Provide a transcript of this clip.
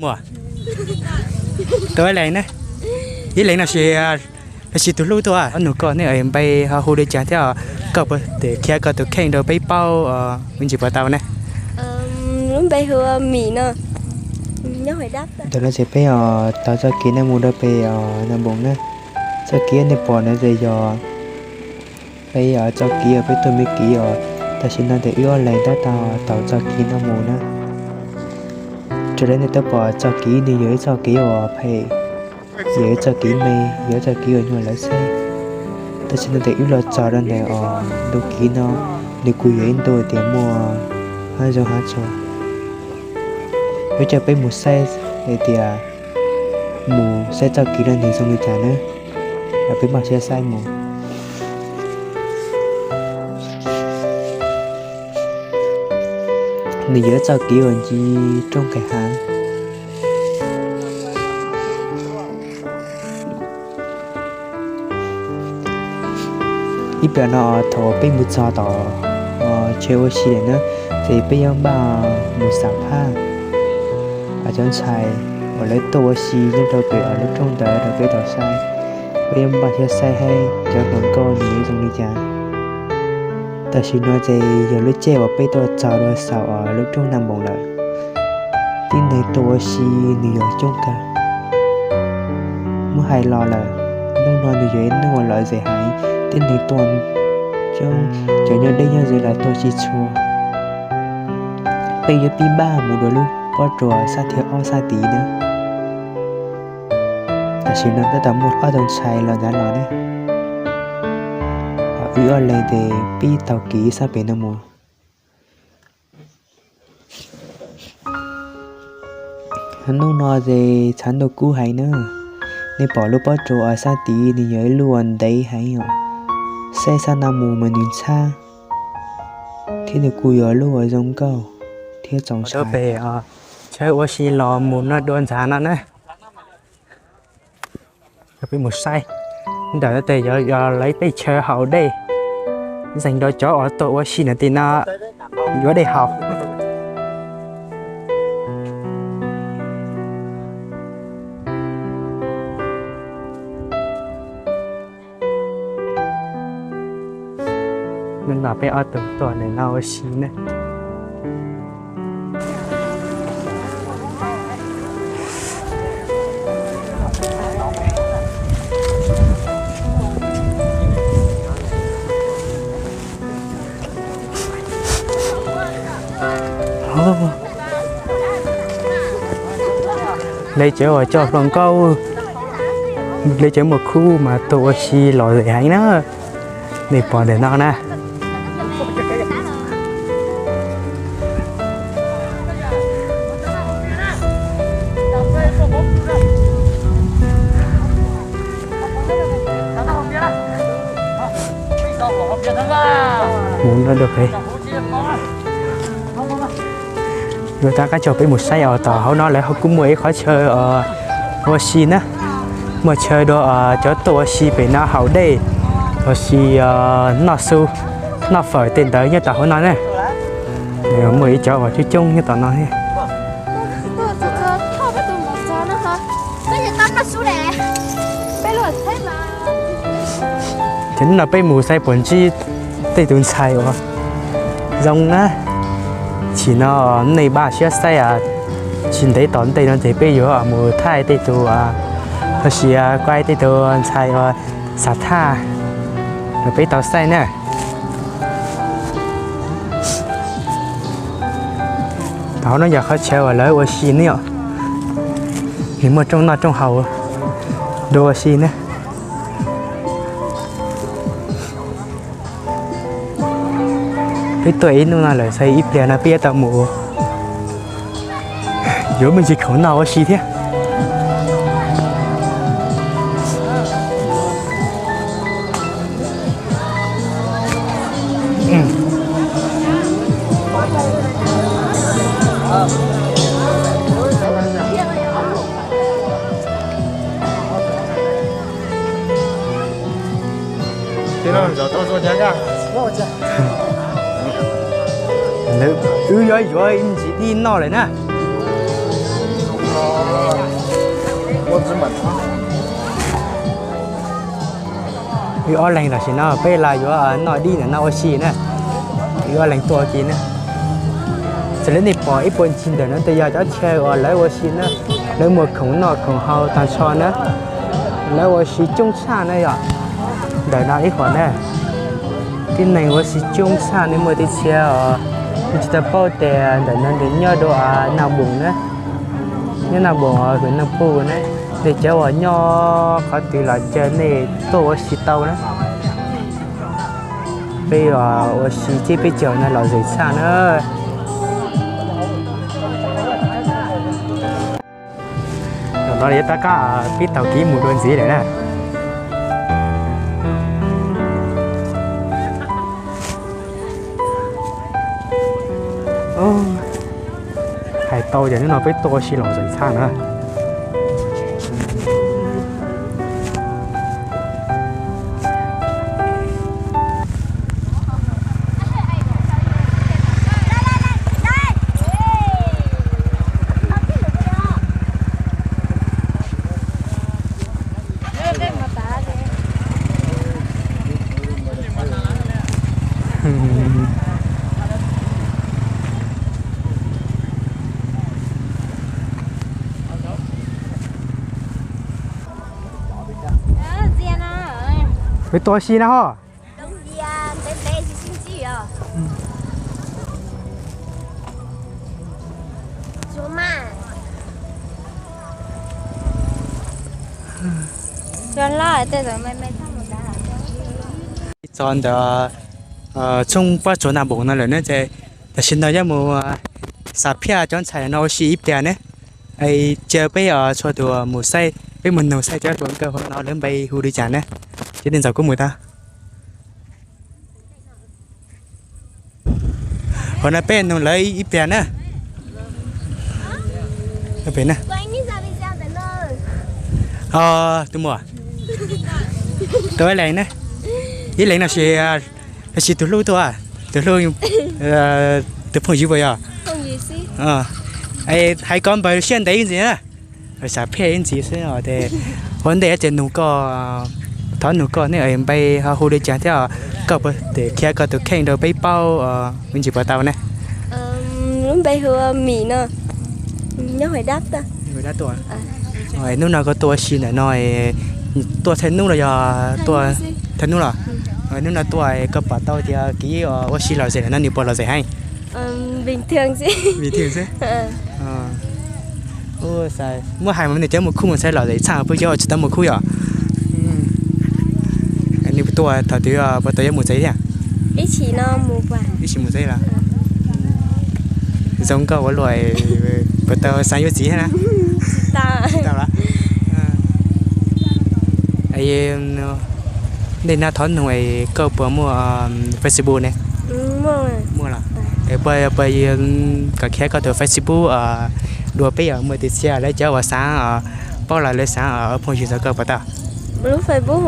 Muaj tau ib leeg ne, ib leeg no sis, tab sis tus hlub tuaj. Ob nus koj nej npe ho hu li cas thiab, koj puas khiav koj tus kheej rau peb paub me ntsis puas tau ne? Lub npe hu Mim no, nyob Huav Dab. Ntawm no ces peb tau txoj kev no mus rau pem Naj Npoos na. Txoj kev nej pom no ces yog peb txoj kev uas peb tuaj me kev os. Tam sim no ces wb ob leeg tab tom tau txoj kev no mus na. Raws li nej twb pom txoj kev nws yog ib txoj kev uas phem, yog ib txoj kev me, yog ib txoj kev uas nyuag lawv xeb. Tab sis no ces wb los txog rau ntawm os ntu kev no, nws kuj yog ib ntu tias muaj hab zoo hab tsuag. Wb coj peb mus saib hais tias mus saib txoj kev no nws zoo li cas na. Peb npaj siab saib mus. Nws yog ib txoj kev uas ncig roob nqes hav. Ib pliag no thaum peb mus txog tom chaw ua si lawm na, ces peb yuav npaj mus xam phaj cov ntxhais uas lawv tuaj ua si nyob rau pem lub rooj ntawd rau peb tau saib. Peb yuav npaj thiab saib saib cov hluas nkauj nws yuav zoo li cas. Tam sim no ces yog lub caij uas peb tuaj txog rau saum lub rooj Naj Npoos lawm. Tib neeg tuaj ua si nws yog coob kawg. Muab hais los lawm, hnub no nws yog ib hnub uas lom zem heev, tib neeg tuaj coob, cov nyob deb nyob ze los tuaj tsis txhua. Peb yuav pib npaj mus dua lub pob tsuas sab thib ob sab tid na. Tam sim no tab tom muaj ob tug ntxhais los ntawd los ne. Wb ob leeg ces pib taug kev sab pem no mus. Hnub no ces tshav ntuj kub heev na. Nej pom lub pob tsuas uas sab tid nws yog ib lub uas ntev heev os. Saib sab no mus mas nws ntxhab thiab nws kuj yog lub uas zoo nkauj thiab txaus ntshai. Peb chaw ua si los mus no dua ntxhab no na. Peb mus saib ntawm no ces yog lawv peb chaw haus dej, zeeg rau cov uas tuaj ua si no tim no yuav dej haus. Hnub no peb ob tug tuaj ntawm no ua si ne. Lawv cov uas coj hluas nkauj, lawv cov muaj khub mas tuaj ua si lom zem heev na. Nej pom ntawm no na. Mus no dua pem. Yuav rov qab coj peb mus saib os, tom hauv no lawv kuj muaj ib qhov chaw ua si na. Muaj chaw rau cov tuaj ua si pem no haus dej, los sis noj su, noj fawm tej ntawd nyob tom hauv no na. Muaj ib cov uas coob coob nyob tom no thiab. Ces hnub no peb mus saib puas ntsib tej tus ntxhais uas zoo na. Chim no nej npaj siab saib, tsis ntev tom ntej no ces peb yuav mus thaij tej tus, los sis kuaj tej tus ntxhais uas xam thaj rau peb tau saib na. Tom hauv no yog qhov chaw uas lawv ua si ne yom. Nws muaj rooj noj rooj haus dua ua si ne. Peb tuaj ib hnub no lawm, xav ib pliag no peb yuav tau mus yuav me ntsis khoom noj ua si thiab. Wb yuav yuav ib ntsis dib noj lawm na. Wb ob leeg tam sim no peb los yuav noj dib ntawm no ua si na. Wb ob leeg tuaj ua ke na. Txawm li nej pom ib puag ncig ntawm no ces yog cov chaw uas lawv ua si na, lawv muag khoom noj khoom haus tag nrho na. Lawv ua si coob tshaj na yom. Ntawm no ib qho na, tib neeg ua si coob tshaj, nej muaj tej txhia os, nej tsis tau paub tias ntawm no nws nyob dua Naj Moos na, nyob Naj Moos hwm Naj Pus na. Nej cov uas nyob qhov twg los caw nej tuaj ua si tau na. Peb ua si tib peb caug no lom zem tshaj na. Zaum no yuav rov qab pib taug kev mus dua ntxiv lawm na. Hais tau ces hnub no peb tuaj ua si lom zem tshaj na. Peb tuaj ua si na ho. Txog ntawm txhooj pob tsuas Naj Moos no lawm ne, ces tam sim no yuav mus xav phiaj cov ntxhais no ua si ib pliag ne. Cia peb txhua tus mus saib, peb mus nug saib cov hluas nkauj hauv no lawv npe hu li cas ne. Ces nej ntxuav kuv mus tau. Hauv no peb nug lawv ib pliag na. Tus muam, tus ib leeg ne, ib leeg no sis, sis tus hlub tuaj, tus hlub, tus phooj ywg puas yog? Hais kom npaws siab ntev ntxiv na. Xav phiaj ib ntxiv xwb os, ua ntej ces nug koj, thov nug koj ne, npe ho hu li cas thiab koj puas khiav koj tus kheej rau peb paub me ntsis puas tau ne? Lub npe hu Mim no, nyob Huav Dab tuaj. Hnub no koj tuaj ua si ntawm no, tuaj txhua hnub los yog tuaj txhua hnub los? Hnub no tuaj koj pom tau tias kev ua si lom zem ntawm no nws puas lom zem heev? Muab hais mas nws cov mus khub mus txhais lom zem tshaj peb cov tsis tau mus khub yom. Nws tuaj thaum twg puas tau yuav mus tsev thiab? Ib sim mus tsev los? Zoo nkauj ua luaj, puas tau xav yuav txiv thiab na? Tau los? Ntej no thov nug koj puas muaj Facebook ne? Muaj los? Puas, puas kom khiav koj tus Facebook dua peb, muaj tus txhia lawv cov uas xav paub los lawv xav ua phooj ywg txog koj puas tau? Lub Facebook